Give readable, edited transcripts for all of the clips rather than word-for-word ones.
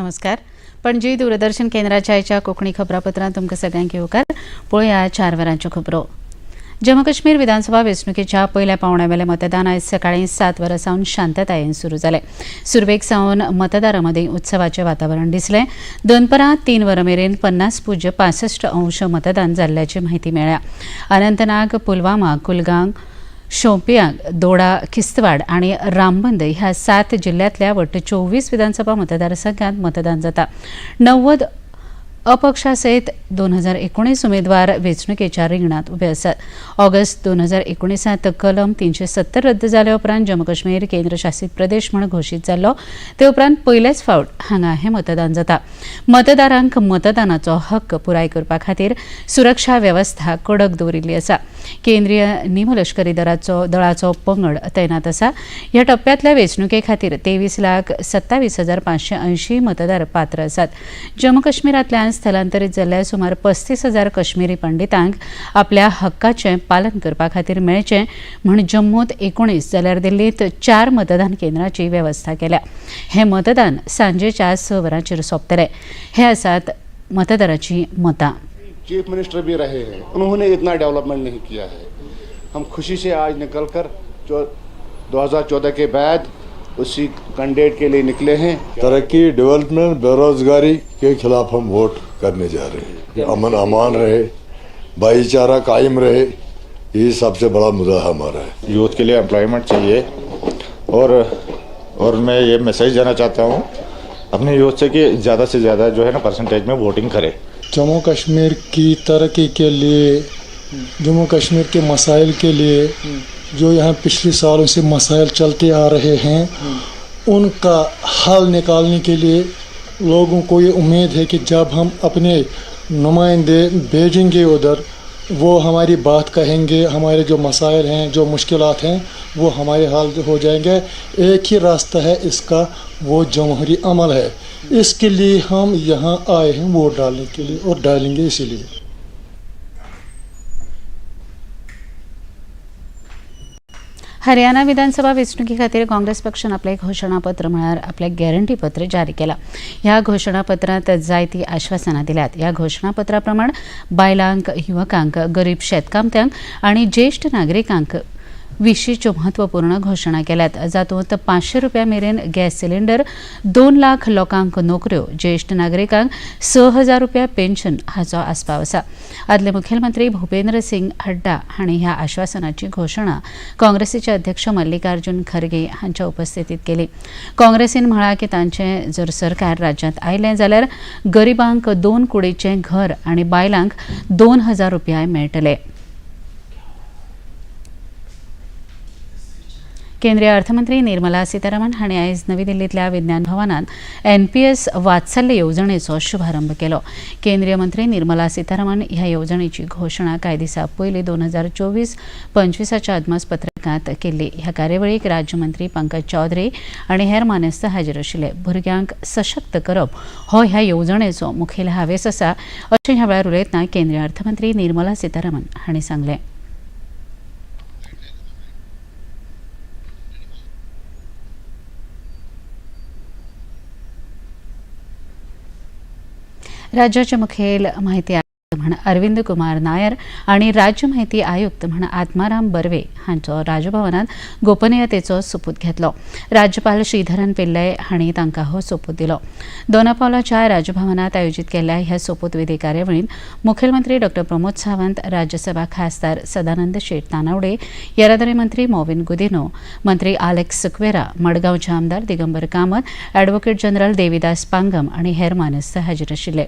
नमस्कार. पणजी दूरदर्शन केंद्राच्या आयच्या कोंकणी खबरापत्रांत तुमकां सगळ्यांक येवकार. पळोवया 4 वरांच्यो खबरो. जम्मू काश्मीर विधानसभा वेंचणुकेच्या पयल्या पावंड्यावेलें मतदान आयज सकाळीं 7 वरां सावन शांततायेन सुरू जालें. सुरवेक सावन मतदारां मदीं उत्सवाचें वातावरण दिसलें. दनपरां 3 वरां मेरेन 50.65% मतदान जाल्ल्याची म्हायती मेळ्ळ्या. अनंतनाग, पुलवामा, कुलगांव, शोपियां, दोडा, किस्तवाड आनी रामबंद ह्या 7 जिल्ल्यांतल्या वट्ट 24 विधानसभा मतदारसंघात मतदान जाता. 90 अपक्षा सयत 2019 उमेदवार वेंचणुकेच्या रिंगणांत उबे आसात. ऑगस्ट 2019 कलम 370 रद्द जाल्या उपरांत जम्मू काश्मीर केंद्रशासीत प्रदेश म्हूण घोशीत जाल्लो. ते उपरांत पयलेच फावट हांगा हें मतदान जाता. मतदारांक मतदानाचो हक्क पुराय करपा खातीर सुरक्षा वेवस्था कडक दवरिल्ली आसा. केंद्रीय निमलश्करी दळाचो पंगड तैनात आसा. ह्या टप्प्यांतल्या वेंचणुके खातीर 23,27,580 मतदार पात्र आसात. जम्मू काश्मीरांतल्यान स्थलांतरीत जाल्ल्या सुमार 35,000 काश्मीरी पंडितांक आपल्या हक्काचें पालन करपा खातीर मेळचें म्हूण जम्मूत 19 जाल्यार दिल्लींत 4 मतदान केंद्रांची वेवस्था केल्या. हें मतदान सांजेच्या 6 वरांचेर सोंपतलें. हे आसात मतदाराची मतां. चीफ मिनिस्टर भी रहे हैं, उन्होंने इतना डेवलपमेंट नहीं किया है. हम खुशी से आज निकलकर जो 2014 के बाद उसी कैंडिडेट के लिए निकले हैं. तरक्की, डेवलपमेंट, बेरोजगारी के खिलाफ हम वोट करने जा रहे हैं. अमन अमान रहे, भाईचारा कायम रहे, ये सबसे बड़ा मुद्दा हमारा है. यूथ के लिए एम्प्लॉयमेंट चाहिए और मैं ये मैसेज देना चाहता हूँ अपने यूथ से कि ज़्यादा से ज़्यादा जो है ना परसेंटेज में वोटिंग करें. जम्मू कश्मीर की तरक्की के लिए, जम्मू कश्मीर के मसाइल के लिए, जो यहाँ पिछले सालों से मसाइल चलते आ रहे हैं, उनका हल निकालने के लिए लोगों को ये उम्मीद है कि जब हम अपने नुमाइंदे भेजेंगे उधर, वो हमारी बात कहेंगे, हमारे जो मसाइल हैं, जो मुश्किलात हैं, वो हमारे हल हो जाएंगे. एक ही रास्ता है इसका, वो जमहूरी अमल है. इसके लिए हम यहाँ आए हैं वोट डालने के लिए और डालेंगे इसीलिए. हरियाणा विधानसभा वेंचणुके खातीर काँग्रेस पक्षान आपलें घोशणापत्र म्हळ्यार आपलें गॅरंटी पत्र जारी केलां. ह्या घोशणापत्रांत जायतीं आश्वासनां दिल्यात. ह्या घोशणापत्रा प्रमाण बायलांक, युवकांक, गरीब शेतकामत्यांक आनी ज्येश्ठ नागरिकांक विशींच्यो म्हत्वपूर्ण घोशणा केल्यात. जातूंत 500 रुपया मेरेन गॅस सिलिंडर, 2 लाख लोकांक नोकऱ्यो, ज्येश्ठ नागरिकांक 6,000 रुपया पेन्शन हाचो आस्पाव आसा. आदले मुखेलमंत्री भूपेंद्र सिंग हड्डा हांणी ह्या आश्वासनाची घोशणा काँग्रेसीचे अध्यक्ष मल्लिकार्जुन खरगे हांच्या उपस्थितीत केली. काँग्रेसीन म्हळां की तांचें जर सरकार राज्यांत आयलें जाल्यार गरिबांक 2 कुडीचें घर आनी बायलांक 2,000 रुपया मेळटले. केंद्रीय अर्थमंत्री निर्मला सीतारामन हांणी आयज नवी दिल्लींतल्या विज्ञान भवनांत एनपीएस वात्सल्य येवजणेचो शुभारंभ केलो. केंद्रीय मंत्री निर्मला सीतारामन ह्या येवजणेची घोशणा कांय दिसां पयलीं 2024-25 अदमासपत्रकांत केल्ली. ह्या कार्यावळीक राज्यमंत्री पंकज चौधरी आनी हेर मानेस्त हाजीर आशिल्ले. भुरग्यांक सशक्त करप हो ह्या येवजणेचो मुखेल हावेस आसा अशें ह्या वेळार उलयतना केंद्रीय अर्थमंत्री निर्मला सीतारामन हांणी सांगलें. राज्याचे मुखेल माहिती आयुक्त म्हण अरविंद कुमार नायर आनी राज्य माहिती आयुक्त म्हण आत्माराम बर्वे हांचो राजभवनात गोपनीयतेचो सोपूत घेतलो. राज्यपाल श्रीधरन पिल्लय हांणी तांकां हो सोपूत दिलो. दोनापावलाच्या राजभवनात आयोजीत केल्ल्या ह्या सोपूतविधी कार्यावळींत मुखेलमंत्री डॉ प्रमोद सावंत, राज्यसभा खासदार सदानंद शेट तानावडे, येरादारी मंत्री मॉविन गुदिनो, मंत्री आलेक्स सिक्वेरा, मडगांवचे आमदार दिगंबर कामत, ॲडव्होकेट जनरल देविदास पांगम आनी हेर मानेस्त हाजीर आशिल्ले.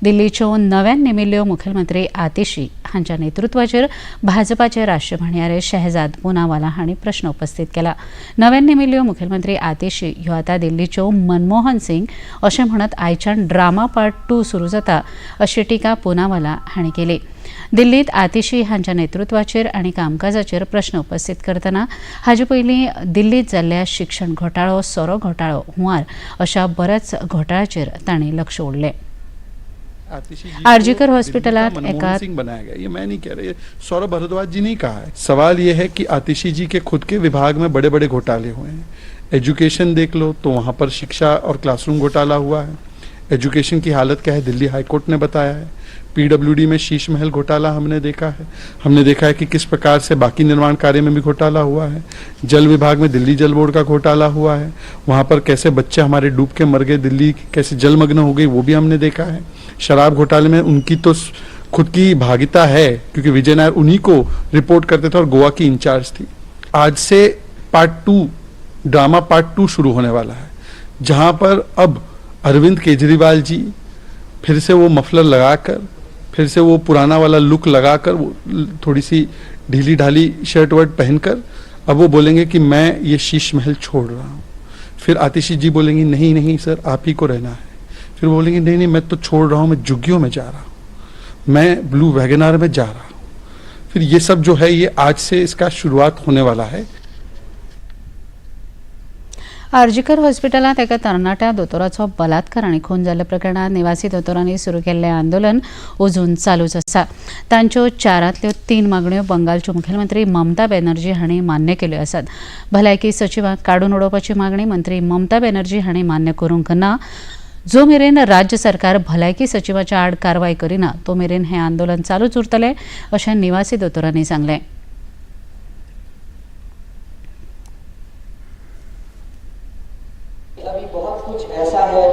दिल्लीच्यो नव्यान नेमिल्ल्यो मुखेलमंत्री आतिशी हांच्या नेतृत्वाचेर भाजपाचे राष्ट्रीय म्हणयारे शहजाद पुनावाला हांणी प्रश्न उपस्थित केला. नव्यान नेमिल्ल्यो मुखेलमंत्री आतिशी ह्यो आतां दिल्लीच्यो मनमोहन सिंग अशें म्हणत आयच्यान ड्रामा पार्ट 2 सुरू जाता अशी टिका पुनावाला हांणी केली. दिल्लीत आतिशी हांच्या नेतृत्वाचेर आनी कामकाजाचेर प्रश्न उपस्थित करतना हाजे पयलीं दिल्लीत जाल्ल्या शिक्षण घोटाळो, सोरो घोटाळो, हुंवार अशा बऱ्याच घोटाळ्याचेर तांणी लक्ष ओडलें. आतिशी जी आरजीकर को हॉस्पिटलात दिल्ली का मनमोहन एका सिंह बनाया गया, ये मैं नहीं कह रहा, ये सौरभ भारद्वाज जी ने कहा है। सवाल ये है कि आतिशी जी के खुद के विभाग में बड़े बड़े घोटाले हुए हैं। एजुकेशन देख लो तो वहाँ पर शिक्षा और क्लासरूम घोटाला हुआ है। एजुकेशन की हालत क्या है दिल्ली हाईकोर्ट ने बताया है। पीडब्ल्यूडी में शीश महल घोटाला हमने देखा है। हमने देखा है कि किस प्रकार से बाकी निर्माण कार्य में भी घोटाला हुआ है। जल विभाग में दिल्ली जल बोर्ड का घोटाला हुआ है। वहाँ पर कैसे बच्चे हमारे डूब के मर गए, दिल्ली कैसे जलमग्न हो गई, वो भी हमने देखा है। शराब घोटाले में उनकी तो खुद की भागिता है, क्योंकि विजय नायर उन्हीं को रिपोर्ट करते थे और गोवा की इंचार्ज थी। आज से पार्ट 2, ड्रामा पार्ट 2 शुरू होने वाला है, जहां पर अब अरविंद केजरीवाल जी फिर से वो मफलर लगाकर, फिर से वो पुराना वाला लुक लगाकर, वो थोड़ी सी ढीली ढाली शर्ट वर्ट पहनकर अब वो बोलेंगे कि मैं ये शीश महल छोड़ रहा हूँ। फिर आतिशी जी बोलेंगी नहीं नहीं सर आप ही को रहना है। फिर बोलेंगे नहीं नहीं मैं तो छोड़ रहा हूँ, मैं झुग्गियों में जा रहा हूँ, मैं ब्लू वैगनार में जा रहा हूँ। फिर ये सब जो है ये आज से इसका शुरुआत होने वाला है। आरजीकर हॉस्पिटलांत एका तरणाट्या दोतोराचो बलात्कार आनी खून जाल्ल्या प्रकरणांत निवासी दोतोरांनी सुरू केल्लें आंदोलन अजून चालूच आसा। तांच्यो 4 3 मागण्यो बंगालच्यो मुखेलमंत्री ममता बॅनर्जी हांणी मान्य केल्यो आसात। भलायकी सचिवाक काडून उडोवपाची मागणी मंत्री ममता बॅनर्जी हांणी मान्य करूंक ना। जो मेरेन राज्य सरकार भलायकी सचिवाच्या आड कारवाय करिना तो मेरेन हें आंदोलन चालूच उरतलें अशें निवासी दोतोरांनी सांगलें। अभी बहुत कुछ ऐसा है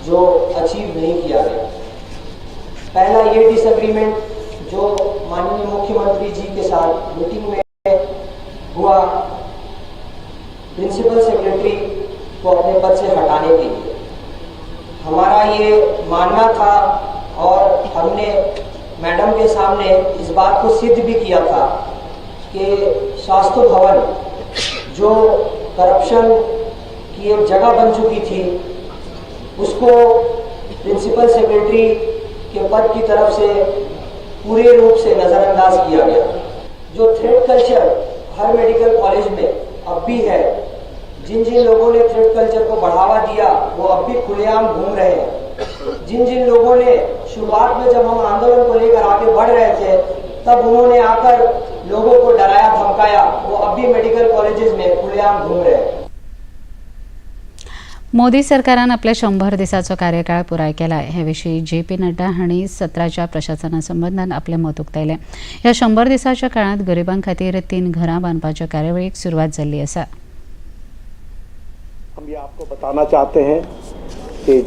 जो अचीव नहीं किया गया। पहला ये डिसएग्रीमेंट जो माननीय मुख्यमंत्री जी के साथ मीटिंग में हुआ, प्रिंसिपल सेक्रेटरी को अपने पद से हटाने के लिए हमारा ये मानना था और हमने मैडम के सामने इस बात को सिद्ध भी किया था कि स्वास्थ्य भवन जो करप्शन की एक जगह बन चुकी थी उसको प्रिंसिपल सेक्रेटरी के पद की तरफ से पूरे रूप से नज़रअंदाज किया गया। जो थ्रेट कल्चर हर मेडिकल कॉलेज में अब भी है, जिन जिन लोगों ने थ्रेट कल्चर को बढ़ावा दिया वो अब भी खुलेआम घूम रहे हैं। जिन जिन लोगों ने शुरुआत में जब हम आंदोलन को लेकर आगे बढ़ रहे थे तब उन्होंने आकर लोगों को डराया धमकाया, वो अब भी मेडिकल कॉलेजेस में खुलेआम घूम रहे हैं। मोदी सरकारान आपल्या 100 दिसाचो कार्यकाळ पुराय केला। हे विशीं जे पी नड्डा हांणी सत्राच्या प्रशासना संबंदान आपलें मत उक्तायलें। ह्या 100 दिसाच्या काळांत गरिबां खातीर 3 घरां बांदपाच्या कार्यावळीक सुरवात जाल्ली आसा। हम ये आपको बताना चाहते हैं कि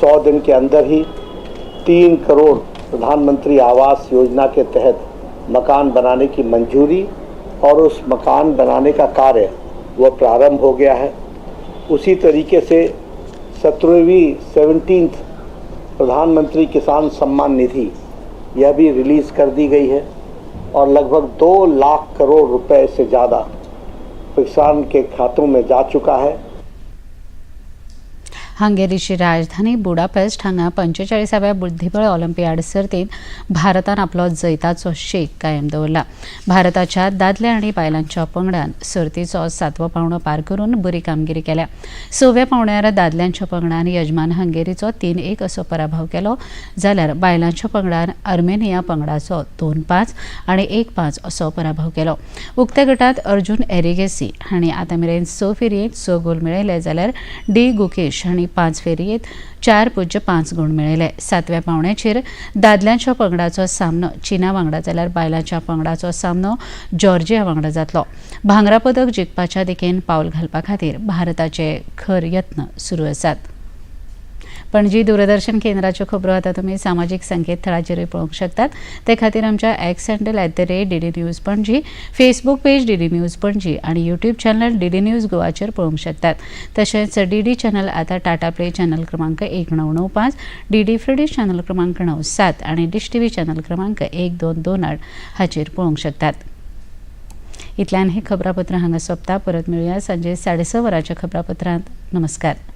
100 दिन के अंदर ही 3 करोड़ प्रधानमंत्री आवास योजना के तहत मकान बनाने की मंजूरी और उस मकान बनाने का कार्य वह प्रारंभ हो गया है। उसी तरीके से 17वीं प्रधानमंत्री किसान सम्मान निधि यह भी रिलीज़ कर दी गई है और लगभग 2 लाख करोड़ रुपए से ज़्यादा किसान के खातों में जा चुका है। हंगेरीची राजधानी बुडापेस्ट हांगा 45व्या बुद्धिबळ ऑलिम्पियाड सर्तींत भारतान आपलो जैताचो शेक कायम दवरला। भारताच्या दादले आनी बायलांच्या पंगडान सर्तीचो 7वो पावंडो पार करून बरी कामगिरी केल्या। 6व्या पावंड्यार दादल्यांच्या पंगडान यजमान हंगेरीचो 3-1 असो पराभव केलो, जाल्यार बायलांच्या पंगडान आर्मेनिया पंगडाचो 2-5 आनी 1-5 असो पराभव केलो। उक्त्या गटांत अर्जुन एरिगेसी हांणी आतां मेरेन 6 फेरयेंत 6 गोल मेळयले, जाल्यार डी गुकेश हांणी 5 फेरयेंत 4-5 गूण मेळयले। 7व्या पावंड्याचेर दादल्यांच्या पंगडाचो सामनो चीना वांगडा जाल्यार बायलांच्या पंगडाचो सामनो जॉर्जिया वांगडा जातलो। भांगरा पदक जिखपाच्या दिकेन पावल घालपा खातीर भारताचे खर यत्न सुरू आसात। पणजी दूरदर्शन केंद्राच्यो खबरो आतां तुमी सामाजीक संकेतथळाचेरूय पळोवंक शकतात। ते खातीर आमच्या X handle @DD News Panaji, Facebook page DD News Panaji आनी यूट्यूब चॅनल डीडी न्यूज गोवाचेर पळोवंक शकतात। तशेंच डीडी चॅनल आतां टाटा प्ले चॅनल क्रमांक 1995, डीडी फ्री चॅनल क्रमांक 97 आनी डिश टीव्ही चॅनल क्रमांक 1228 हाचेर पळोवंक शकतात। इतल्यान हें खबरापत्र हांगा सोंपता। परत मेळुया सांजे 6:30 वरांच्या खबरापत्रांत। नमस्कार।